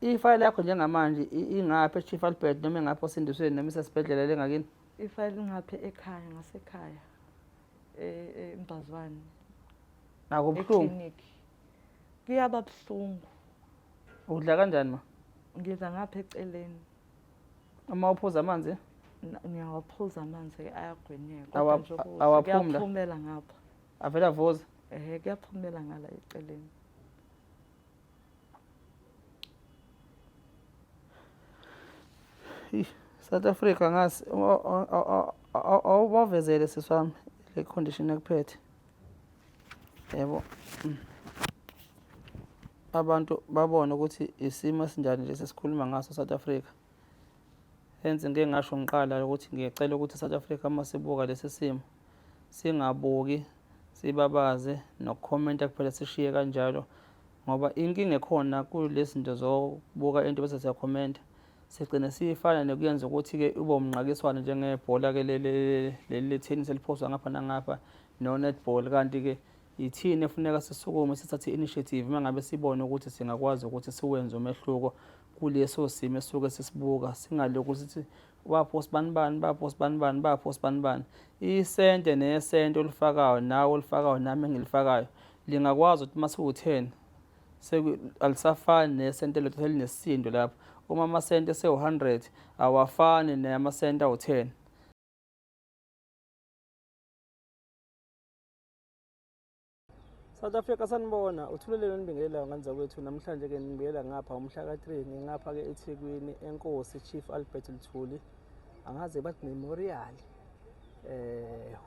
Ifayili yakho njengamanje ingaphi eChief Albert noma ingaphi osindisweni noma isesibhedlela lengakini? Ifayili ingaphi ekhaya ngasekhaya eMbazwane. Nakubuhlungu. Eclinic. Kuyaba buhlungu. Udla kanjani ma? Ngidla ngapha eceleni. Uma uphuza amanzi? Ngiyawaphuza amanzi ayagwinyeka. Awaphumi la? Kuyaphumela ngapha. Avela vuza. Ehhe kuyaphumela ngala eceleni. South Africa ngazi awubavezele sisi wami le condition ekuphethe. Yebo. Abantu babone ukuthi isimo esinjani lesi esikhuluma ngaso South Africa. Hence ngike ngasho ngiqala ukuthi ngiyacela ukuthi South Africa uma sibuka lesi simo singabuki sibabaze nokukhomenta kuphela sishiye kanjalo ngoba inkinga ekhona kulezi zinto zokubuka into bese siyakhomenta sigcine sifana nokuyenza ukuthi-ke ube umnqakiswano njengebhola-ke leli lethini seliphoswa ngapha nangapha no-netball kanti-ke yithini efuneka sisukume sithathe i-initiative uma ngabe sibone ukuthi singakwazi ukuthi siwenze umehluko kuleso simo esuke sisibuka singalokhu sithi bapho sibanibani bapho sibanibani bapho sibanibani isente nesente olifakayo nawe olifakayo nami engilifakayo lingakwazi ukuthi uma siwu-10 alisafani nesente lethu selinesisindo lapho uma amasente sewu-100 awafani namasente awu-10. South Africa sanibona uthulele nonibingelelayo ngane zakwethu namhlanje ke nibingelela ngapha umhla ka-3 ngingapha ke eThekwini enkosi Chief Albert Luthuli angaze bathi Memorial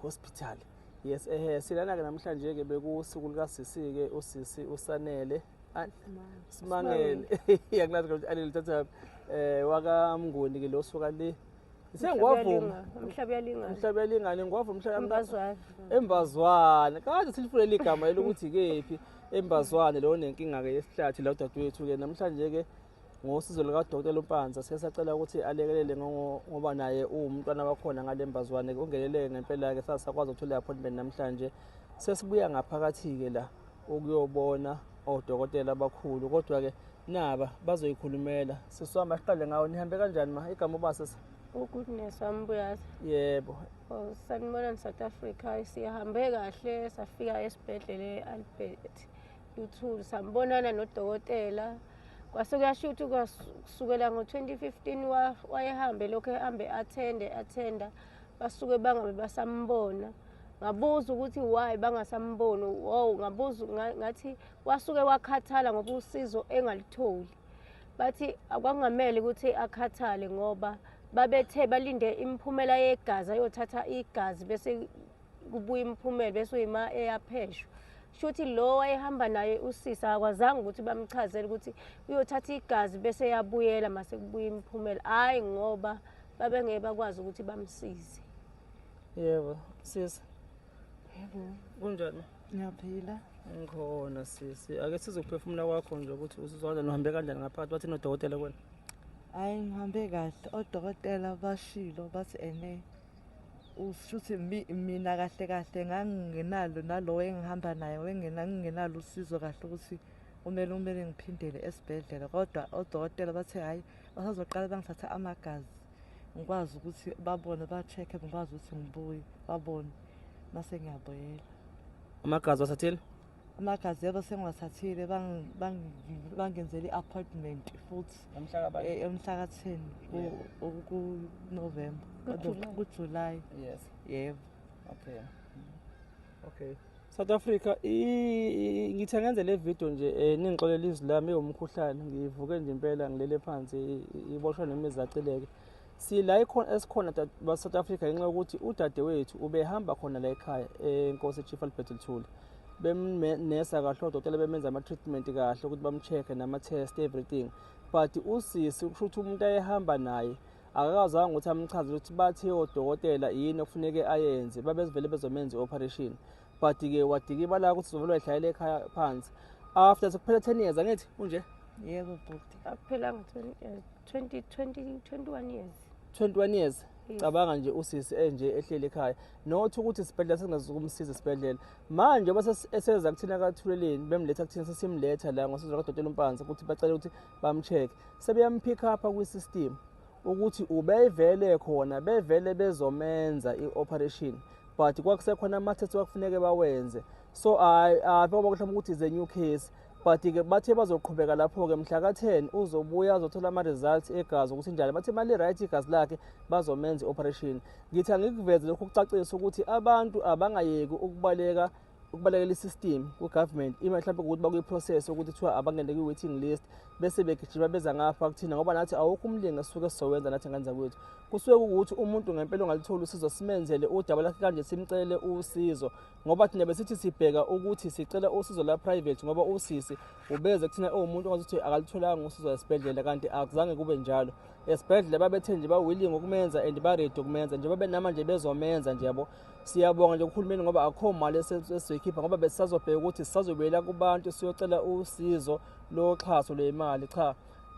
hospital. Yes, silana ke namhlanje ke bekusuku lika sisi ke usisi uSanele Simangele yakulazi ukuthi alile thatha wakaMnguni ke lo suka le Sengwavuma. Umhlaba uyalingana. Umhlaba uyalingana ngwavuma umhlaba Embazwane. Embazwane. Kade silifunela igama elokuthi kephi Embazwane lo nenkinga ke yesihlathi la udadewethu ke namhlanje ke ngosizo lika Dr. Mpanza sesacela ukuthi alekelele ngoba naye uwumntwana wakhona ngale Mbazwane ke ungenelele ngempela ke sasakwazi ukuthola appointment namhlanje. Sesibuya ngaphakathi ke la ukuyobona odokotela abakhulu kodwa ke naba bazoyikhulumela. Sisi wami asiqale ngawo nihambe kanjani ma igama uba sisi? UGoodness wami Mbuyazi. Yebo. Oh, sanibonani South Africa. Sihambe kahle safika esibhedlela e-Albert Luthuli sambonana nodokotela. Kwase kuyasho ukuthi kusukela ngo-2015 wayehambe lokhu ehambe attenda basuke bangabe basambona. Ngabuza ukuthi why bangasamboni. Wow, ngabuza ngathi wasuke wakhathala ngoba usizo engalitholi. Bathi akwakungamele ukuthi akhathale ngoba babethe balinde imiphumela yegazi ayothatha igazi bese kubuya imiphumela bese uyima eyapheshwa. Shuthi lo wayehamba naye usisi akwazanga ukuthi bamchazele ukuthi uyothatha igazi bese yabuyela mase kubuya imiphumela. Hhayi ngoba babengeke bakwazi ukuthi bamsize. Yebo, sisi. Yebo. Kunjani? Ngiyaphila. Ngikhona sisi. Ake sizokuphefumula kwakho nje ukuthi uzizwa kanjani uhambe kanjani ngaphakathi bathi nodokotela kwena. Hayi ngihambe kahle. Odokotela bashilo bathi ene ushuthi mina kahle kahle ngangingenalo nalowo engihamba naye ngingenalo usizo kahle ukuthi kumele ngiphindele esibhedlela kodwa odokotela bathe hayi basazoqala bangithatha amagazi ngikwazi ukuthi babone ba-check-e ngikwazi ukuthi ngibuye babone mase ngiyabuyela. Amagazi wasathathile? Amagazi yebo sengiwathathile bangenzela i-appointment futhi emhla ka-10 ku-November ku-July. Yes. Yebo. Okay. Okay. South Africa ngithe ngenze le video nje ningixolela izwi lami iwumkhuhlane ngivuke nje impela ngilele phansi iboshwa noma izacileke. Sila ikhona esikhona ba South Africa ngenxa yokuthi udadewethu ubehamba khona la ekhaya eNkosi Chief Albert Luthuli. Bemnesa kahle odokotela bemenza ama treatment kahle ukuthi bamcheck nama test everything. But usisi kusho ukuthi umuntu ayehamba naye akakazange ukuthi amchazele ukuthi bathe odokotela yini okufuneke ayenze babezivele bezomenza i-operation but ke wadikibala ukuthi uzovele wayihlayela ekhaya phansi after sekuphela 10 years angithi unje. Yebo bhuti. Akuphelanga 20 21 years. 21 years. Cabanga nje usisi enje ehleli ekhaya, not ukuthi isibhedlela singazukumsiza isibhedlela. Manje ngoba eseza kuthina kaThuleleni, bemletha kuthina, sesimletha la ngosizo lwakadokotela uMpanza ukuthi bacele ukuthi bam-check. Sebeyam-pick up kwi-system ukuthi ubevele khona, bevele bezomenza i-operation, but kwakusekhona ama-test kwakufuneke bawenze. So hayi ngoba mhlawumbe ukuthi is a new case, but-ke bathe bazoqhubeka lapho-ke mhla ka-10 uzobuya azothola ama-results egazi ukuthi njani. Bathe mali right igazi lakhe, bazomenza i-operation. Ngithi angikuveze lokhu ukucacisa ukuthi abantu abangayeki ukubaleka, ukubalekela i-system ku-government, ima mhlawumbe ukuthi bakuyi-process yokuthi kuthiwa abangene kwi-waiting list bese begijima beza ngapha kuthina, ngoba nathi awukho umlingo esisuke sizowenza nathi ngane zakwethu. Kusuke kuwukuthi umuntu ngempela ongalitholi usizo, simenzele udaba lakhe kanje, simcele usizo, ngoba thina besithi sibheka ukuthi sicela usizo la private, ngoba usisi ubeze kuthina ewumuntu ongazuthi akalitholanga usizo esibhedlela, kanti akuzange kube njalo. Esibhedlela babethe nje ba-willing ukumenza and ba-ready ukumenza nje, babe namanje bezomenza nje, yabo. Siyabonga nje kuhulumeni ngoba akukho mali esizoyikhipha, ngoba besisazobheka ukuthi sisazobuyela kubantu siyocela usizo loxhaso lwemali. Cha,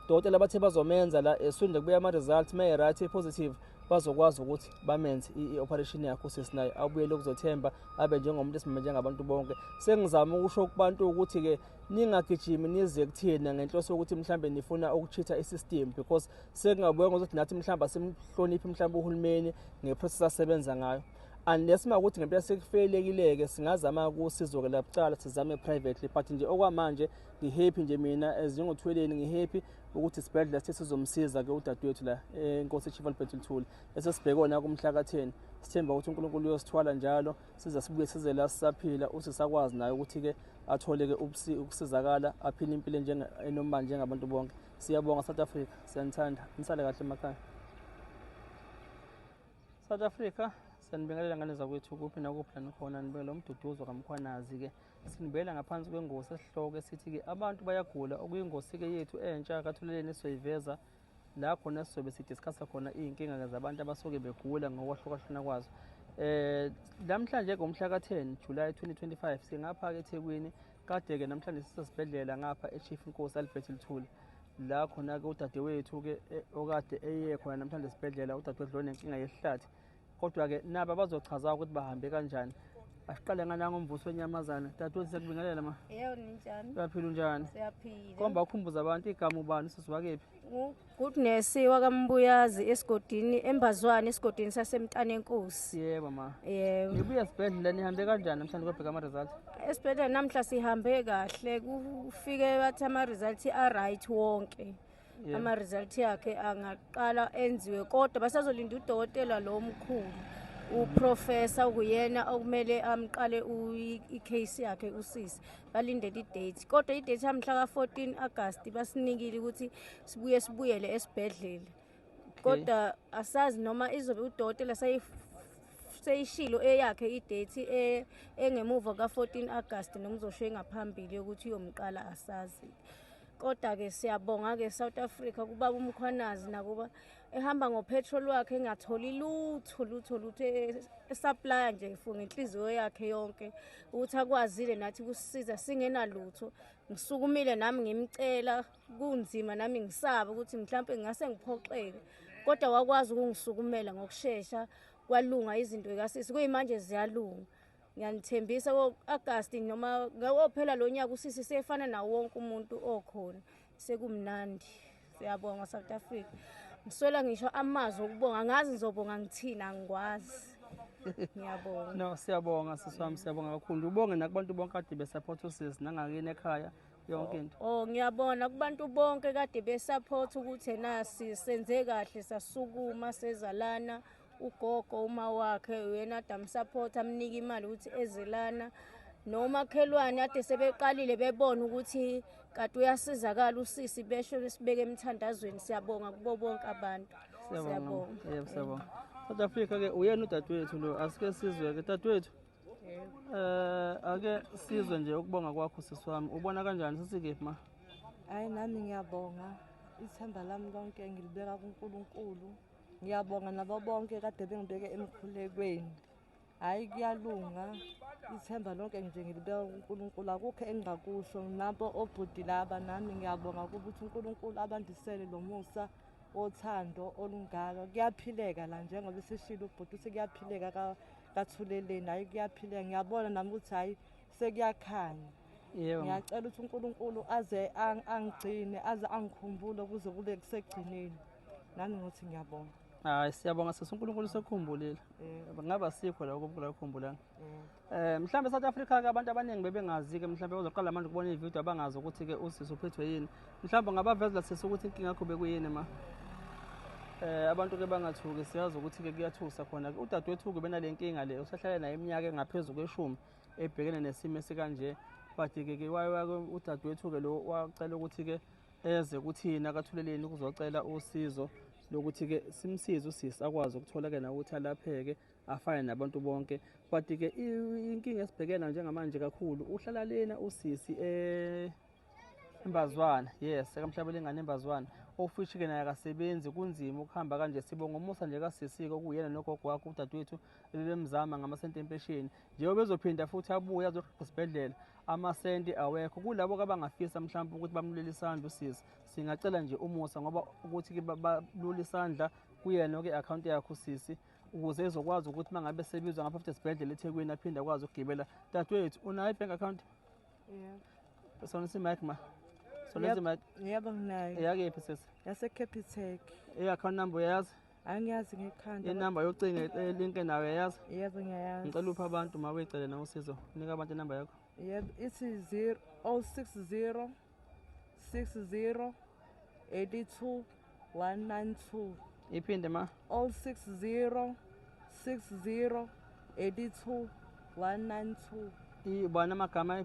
dokotela bathe bazomenza la esunde kubuya ama-results, uma e-right positive bazokwazi ukuthi bamenze i-operation yakhe usisi, naye abuyele ukuzothemba, abe njengomuntu esimame njengabantu bonke. Sengizama ukusho kubantu ukuthi-ke ningagijimi nize kuthina ngenhloso yokuthi mhlambe nifuna uku-cheat-a i-system, because sekungabuye ngokuthi nathi mhlawumbe asimhloniphi mhlawumbe uhulumeni nge-process asebenza ngayo, unless uma ukuthi ngempela sekufeyilekile-ke singazama kusizo-ke labucala, sizame privately. But nje okwamanje ngi-happy nje mina as njengoThuleleni, ngi-happy ukuthi isibhedlela sithe sizomsiza-ke udadewethu la eNkosi Chief Albert Luthuli, esesibheke kumhla ka-10. Sithemba ukuthi uNkulunkulu uyosithwala njalo, size sibuye size la sisaphila, usisakwazi naye ukuthi-ke athole-ke ukusizakala, aphile impilo enormal njengabantu bonke. Siyabonga South Africa, siyanithanda, nisale kahle emakhaya. South Africa, siyanibingelela ngane zakwethu kuphi nakuphi la nikhona. Nibekela uMduduzo kaMkhwanazi-ke, sinibekela ngaphansi kwengosi esihloko esithi-ke abantu bayagula, okuyingosi-ke yethu entsha kaThuleleni esizoyiveza la khona sizobe si-discuss-a khona iy'nkinga-ke zabantu abasuke begula ngokwahlukahlukana kwazo. Namhlanje ngomhla ka-10 July 2025 singapha-ke eThekwini. Kade-ke namhlanje sisesibhedlela ngapha eChief Inkosi Albert Luthuli, la khona-ke udadewethu-ke okade eye khona namhlanje esibhedlela, udadewethu lo nenkinga yesihlathi, kodwa-ke nabo bazochaza ukuthi bahambe kanjani. Asiqale ngana ngomvuso wenyamazane. Dadewethu, siyakubingelela ma. Yebo, ninjani? Uyaphila, unjani? Siyaphila. Komba ukhumbuza abantu igama, ubani, usisi wakephi? Goodness wakaMbuyazi esigodini eMbazwane, esigodini saseMntanenkosi. Yebo ma. Yebo. Nibuya esibhedlela, nihambe kanjani namhlanje kobheka ama-result? Esibhedlela namhla sihambe kahle, kufike bathi ama-result a-right wonke. Ama-result yakhe angaqala enziwe, kodwa basazolinda udokotela lo omkhulu, uprofessor, okuyena okumele amqale i-case yakhe usisi. Balindele i-date, kodwa i-date yamhla ka-14 August basinikile ukuthi sibuye sibuyele esibhedlela, kodwa asazi noma izobe udokotela seyishilo eyakhe i-date engemuva ka-14 August noma uzosho engaphambili yokuthi uyomqala, asazi. Kodwa-ke siyabonga-ke South Africa kubaba uMkhwanazi, nakuba ehamba ngopetrol wakhe engatholi lutho lutho lutho, e-supply-a nje for ngenhliziyo yakhe yonke ukuthi akwazile nathi kusisiza singenalutho. Ngisukumile nami ngimcela, kunzima nami ngisaba ukuthi mhlampe ngingase ngiphoxeke, kodwa wakwazi ukungisukumela ngokushesha, kwalunga izinto kasisi, kuyimanje ziyalunga. Ngiyanithembisa ko-August noma ngophela lo nyaka usisi sefana nawo wonke umuntu okhona, sekumnandi. Siyabonga South Africa. Ngiswela ngisho amazwi okubonga, angazi ngizobonga ngithini, angikwazi. Ngiyabonga. No, siyabonga sisi wami, siyabonga kakhulu. Ubonge nakubantu bonke kade be-support usisi nangakini ekhaya, yonke into. Oh, ngiyabona kubantu bonke kade be-support ukuthi ena senze kahle, sasukuma sezalana. Ugogo uma wakhe uyena ade am-support, amnika imali ukuthi ezelana, nomakhelwane ade sebeqalile bebona ukuthi kade uyasizakala usisi, besho besibeke emthandazweni. Siyabonga kubo bonke abantu. Siyabonga. Yebo, siyabonga. South Africa ke uyena udadewethu lo, asike sizwe ke dadewethu. Ake sizwe nje ukubonga kwakho sisi wami. Ubona kanjani, sisikephi ma? Hayi, nami ngiyabonga. Ithemba lami lonke ngilibeka kuNkulunkulu. Ngiyabonga nabo bonke kade bengibeke emkhulekweni. Hhayi, kuyalunga. Ithemba lonke nje ngilibeka kuNkulunkulu, akukho engingakusho. Nabo obhuti laba nami ngiyabonga kubo ukuthi uNkulunkulu abandisele lo musa. wothando olungaka. Kuyaphileka la njengoba eseshilo ubhuti ukuthi kuyaphileka kaThuleleni, hhayi kuyaphileka. Ngiyabona nami ukuthi hhayi sekuyakhanya. Yebo. Ngiyacela ukuthi uNkulunkulu aze angigcine, aze angikhumbule kuze kube kusekugcineni. Nami ngothi ngiyabonga. Hayi siyabonga sisi, uNkulunkulu sekukhumbulile. Yebo. Ngaba sikho la ukubukela ukukhumbulanga. Yebo. Mhlambe South Africa ke abantu abaningi bebengazi ke, mhlambe bazoqala manje ukubona ivideo abangazi ukuthi ke usisi uphethwe yini. Mhlambe ungabavezela sisi ukuthi inkinga yakho bekuyini ma. Abantu ke bangathuki, siyazi ukuthi ke kuyathusa khona. Udadewethu ke benale nkinga le, usahlala naye iminyaka engaphezulu kweshumi ebhekene nesimo esikanje. But ke ke waye udadewethu ke lo wacela ukuthi ke eze kuthina kaThuleleni ukuzocela usizo lokuthi ke simsize usisi akwazi ukuthola ke nawe ukuthi alapheke afane nabantu bonke. But ke inkinga esibhekene njengamanje kakhulu, uhlala lena usisi Embazwana, yes, ekamhlabelengane Embazwana, ofishi ke naye akasebenzi, kunzima ukuhamba kanje. Sibonga umusa nje kasisi-ke okuyena nogogo wakhe udadewethu ebebemzama ngamasenti empesheni. Njengoba bezophinda futhi abuye azoqoqa esibhedlela, amasenti awekho. Kulabo abangafisa mhlawumbe ukuthi bamlule isandla usisi, singacela nje umusa ngoba ukuthi-ke balule isandla kuyena ke account yakhe usisi, ukuze ezokwazi ukuthi uma ngabe sebizwa ngapha futhi esibhedlela eThekwini aphinde akwazi ukugibela. Dadewethu, unayo i-bank account? Yebo. Sonisa i-mic ma. Sonisa i-mic. Yebo nginayo. Eyakephi sisi? Yase-Capitec. I-account number uyayazi? Angiyazi ngekhanda. Inamba yocingo elinke nayo uyayazi? Yebo ngiyayazi. Ngicela uphe abantu ma uyicele nawe usizo. Nika abantu inamba yakho. Yebo, ithi 0 060 60 82 192. Iphinde ma. 060 60 82 192. Ibani amagama?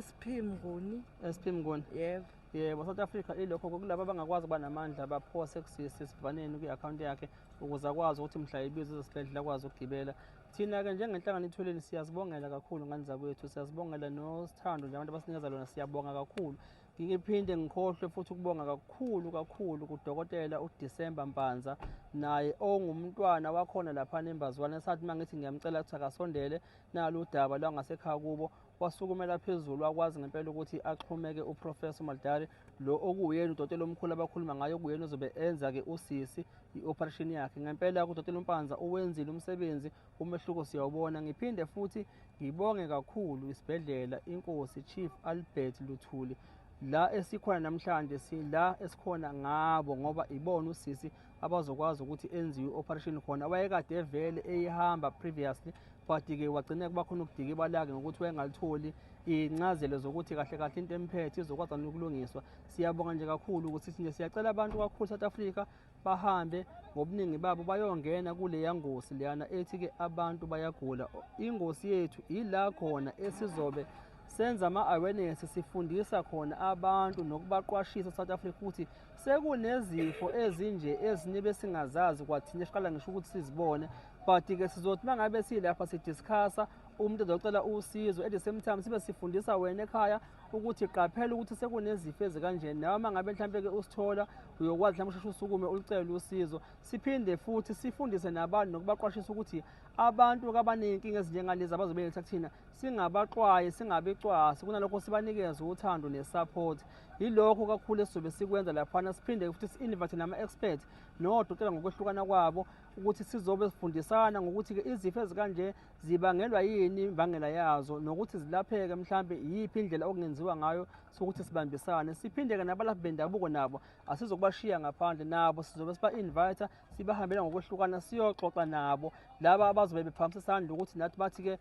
SP Mnguni. SP Mnguni. Yebo. Yebo, South Africa ilokho kulabo abangakwazi ukuba namandla baphose kusisi sivaneni kwi-account yakhe ukuze akwazi ukuthi mhla ibizwe ezesibhedlela akwazi ukugibela. Thina-ke njengenhlangano iThuleni siyazibongela kakhulu ngane zakwethu, siyazibongela nosithando nje abantu abasinikeza lona, siyabonga kakhulu. Ngiphinde ngikhohlwe futhi ukubonga kakhulu kakhulu kudokotela uDecember Mpanza, naye ongumntwana wakhona laphana eMbazwana. Esathi uma ngithi ngiyamcela ukuthi akasondele nalo udaba lwangasekhaya kubo, wasukumela phezulu wakwazi ngempela ukuthi axhumeke uProfessor Maldari lo okuwuyena udokotela omkhulu abakhuluma ngayo, okuyena ozobe enza-ke usisi i-operation yakhe. Ngempela udokotela uMpanza uwenzile umsebenzi, umehluko siyawubona. Ngiphinde futhi ngibonge kakhulu isibhedlela Inkosi Chief Albert Luthuli la esikhona namhlanje, sila esikhona ngabo ngoba ibona usisi abazokwazi ukuthi enziwe i-operation khona. Wayekade evele eyihamba previously, but-ke wagcina kuba khona ukudikibala-ke ngokuthi wayengalitholi iy'ncazelo zokuthi kahle kahle into emphethe izokwazi ukulungiswa. Siyabonga nje kakhulu ukuthi nje siyacela abantu kakhulu South Africa bahambe ngobuningi babo bayongena kuleya ngosi leyana ethi-ke abantu bayagula. Ingosi yethu ila khona esizobe senza ama-awareness, sifundisa khona abantu nokubaqwashisa South Africa ukuthi sekunezifo ezinje ezinye besingazazi kwathina esiqala ngisho ukuthi sizibone. But-ke sizothi uma ngabe silapha sidiscussa, umuntu ezocela usizo, at the same time sibe sifundisa wena ekhaya ukuthi qaphela ukuthi sekunezifo ezikanje, nawe uma ngabe mhlampe-ke usithola uyokwazi mhlawumbe usheshe usukume ulucele usizo. Siphinde futhi sifundise nabantu nokubaqwashisa ukuthi abantu abaney'nkinga ezinjengalezi abazobeletha kuthina singabaxwayi, singabecwasi, kunalokho sibanikeze uthando ne-support. Yilokho kakhulu esizobe sikwenza laphana. Siphinde futhi si-invite nama-expert nodokotela ngokwehlukana kwabo ukuthi sizobe sifundisana ngokuthi-ke izifo ezikanje zibangelwa yini, imbangela yazo, nokuthi zilapheke mhlambe iyiphi indlela okungenziwa ngayo sokuthi sibambisane. Siphinde-ke nabalaphi bendabuko nabo asizokubashiya ngaphandle, nabo sizobe siba-invite sibahambela ngokwehlukana siyoxoxa nabo laba abazobe bephakamisa isandla ukuthi nathi bathi-ke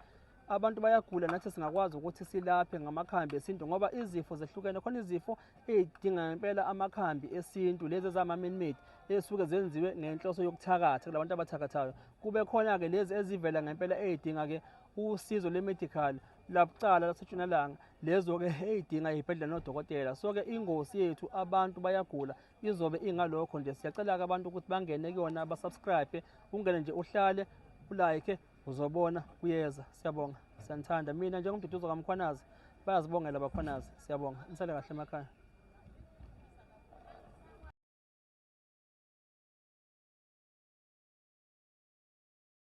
abantu bayagula, nathi singakwazi ukuthi silaphe ngamakhambi esintu, ngoba izifo zehlukene. Khona izifo ey'dinga ngempela amakhambi esintu, lezi ezama-man-made ey'suke zenziwe ngenhloso yokuthakatha kulabantu abathakathayo, kube khona-ke lezi ezivela ngempela ey'dinga-ke usizo lwe-medical labucala lasentshonalanga, lezo-ke ey'dinga iy'bhedlela nodokotela. So-ke ingosi yethu abantu bayagula izobe ingalokho nje. Siyacela-ke abantu ukuthi bangene kuyona, basubscribe, ungene nje uhlale ulike, uzobona kuyeza. Siyabonga, siyanithanda. Mina njengomduduzo kaMkhwanazi, bayazibongela abakhwanazi. Siyabonga, nisale kahle emakhaya.